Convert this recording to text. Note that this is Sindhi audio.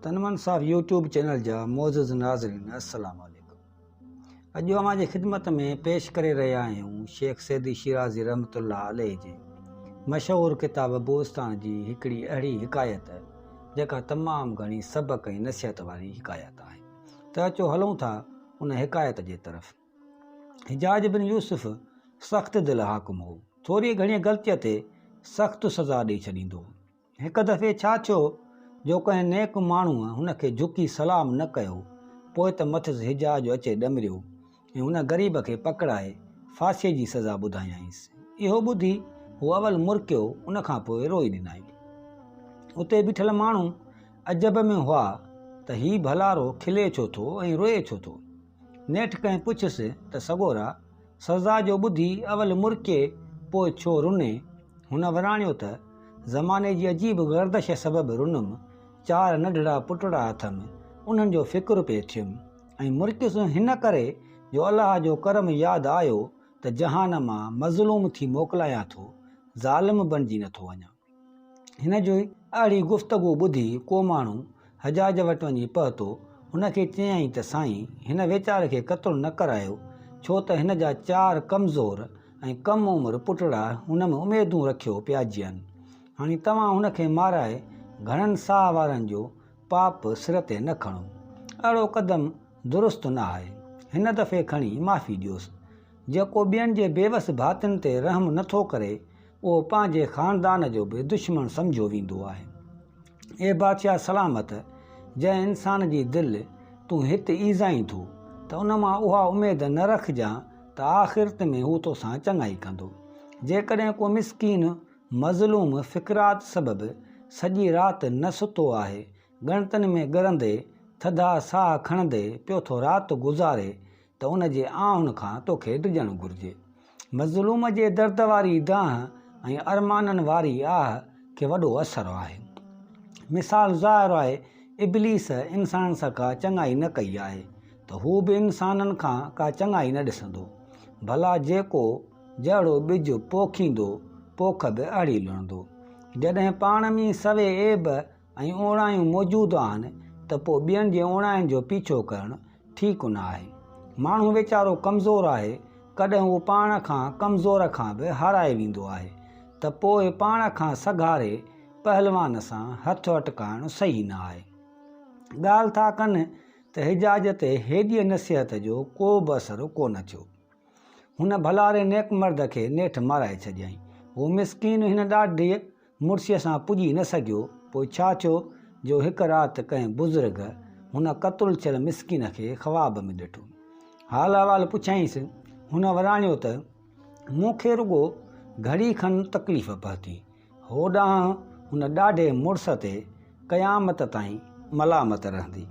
تنمن صاحب يوٽيوب چينل جا معزز ناظرين السلام عليڪم اڄ اوهان جي خدمت ۾ پيش ڪري رهيا آهيون شيخ سيدي شيرازي رحمت الله عليه جي مشهور ڪتاب بوستان جي هڪڙي اهڙي حڪايت جيڪا تمام گهڻي سبق ۽ نصيحت واري حڪايت آهي ته اچو هلون ٿا ان حڪايت جي طرف. حجاج بن يوسف سخت دل حاڪم هو. ٿوريء گهڻيء غلطيء تي سخت سزا ڏئي ڇڏيندو هو. هڪ دفعي ڇا ٿيو جو ڪنهن نيڪ ماڻهوء هن کي جهڪي سلام نه ڪيو، پوء ته مٿس حجاج اچي ڏمريو ۽ هن غريب کي پڪڙائي ڦاسيء جي سزا ٻڌايائينس. اهو ٻڌي هو اول مرڪيو، ان کان پوء روئي ڏنائين. اتي بيٺل ماڻهو عجب ۾ هئا ته هي ڀلارو کلي ڇو ٿو ۽ روئي ڇو ٿو؟ نيٺ ڪنهن پڇيس ته سڳورا، سزا جو ٻڌي اول مرڪي پوء ڇو رني؟ هن وراڻيو ته، زماني جي عجيب گردش سبب رنم، چار ننڍڙا پٽڙا اٿم، انهن جو فڪر پئي ٿيم ۽ مرڪيس هن ڪري جو الله جو ڪرم ياد آيو ته جهان مان مظلوم ٿي موڪلايان ٿو، ظالم بڻجي نٿو وڃان. هن جي اهڙي گفتگو ٻڌي ڪو ماڻهو حجاج وٽ وڃي پهتو. هن کي چيائين ته سائين هن ويچاري کي قتل نه ڪرايو، ڇو ته هن جا چار ڪمزور ۽ ڪم عمر پٽڙا هن ۾ اميدون رکيو پيا جيئن. هاڻي توهان هن کي مارائي گهڻن ساهه وارن جو پاپ سر تي نه کڻو. اهڙو قدم درست نه آهي. هن دفعي کڻي معافي ڏيوس. جيڪو ٻين جي بيوس ڀاتين تي رحم نه ٿو ڪري، اهو پنهنجي خاندان جو به دشمن سمجهيو ويندو آهي. اي بادشاهه سلامت! جنهن انسان جي دل تون هت ايذائين ٿو ته ان مان اها اميد نه رکجان ته آخرت ۾ هو توسان چڱائي ڪندو. جيڪڏهن ڪو مسڪين مظلوم فڪرات سبب سڄي رات نه ستو آهي، ڳڻتين ۾ ڳرندي، ٿڌا ساهه کڻندي پيو ٿو رات گذاري ته ان جي آهن کان توکي ڊڄڻ گهرجي. مظلوم جي درد واري دانهن ۽ ارمانن واري آهه کي وڏو اثر آهي. مثال ظاهر آهي ابليس انسانن سان ڪا چڱائي نه ڪئي آهي ته هو به انسانن کان ڪا چڱائي نه ڏسندو. ڀلا جيڪو جهڙو ٻج پوکيندو پوک به اهڙي لڻندو. جڏهن پاڻ ۾ سوين عيب ۽ اوڻايون موجود آهن ته پوء ٻين جي اوڻاين جو پيڇو ڪرڻ ٺيڪ نه آهي. ماڻهو ويچارو ڪمزور آهي، ڪڏهن هو پاڻ کان ڪمزور کان به هارائي ويندو آهي ته پوء پاڻ کان سگهاري پهلوان سان هٿ اٽڪائڻ صحيح نه آهي. ڳالهه ٿا ڪن ته حجاج تي هيڏيء نصيحت جو ڪو به اثر ڪونه ٿيو. هن ڀلاري نيڪ مرد کي نيٺ مارائي ڇڏيائين. هو مسڪين هن ڏاڍيء مڙسيء سان پڄي نه سگهيو، پوء ڇا ٿيو جو هڪ رات ڪنهن بزرگ هن قتل ٿيل مسڪين کي خواب ۾ ڏٺو. حال احوال پڇيائينس، هن وراڻيو ته، مون کي رڳو گهڙي کن تڪليف پهتي، هوڏانهن هن ڏاڍي مڙس تي قيامت تائين ملامت رهندي.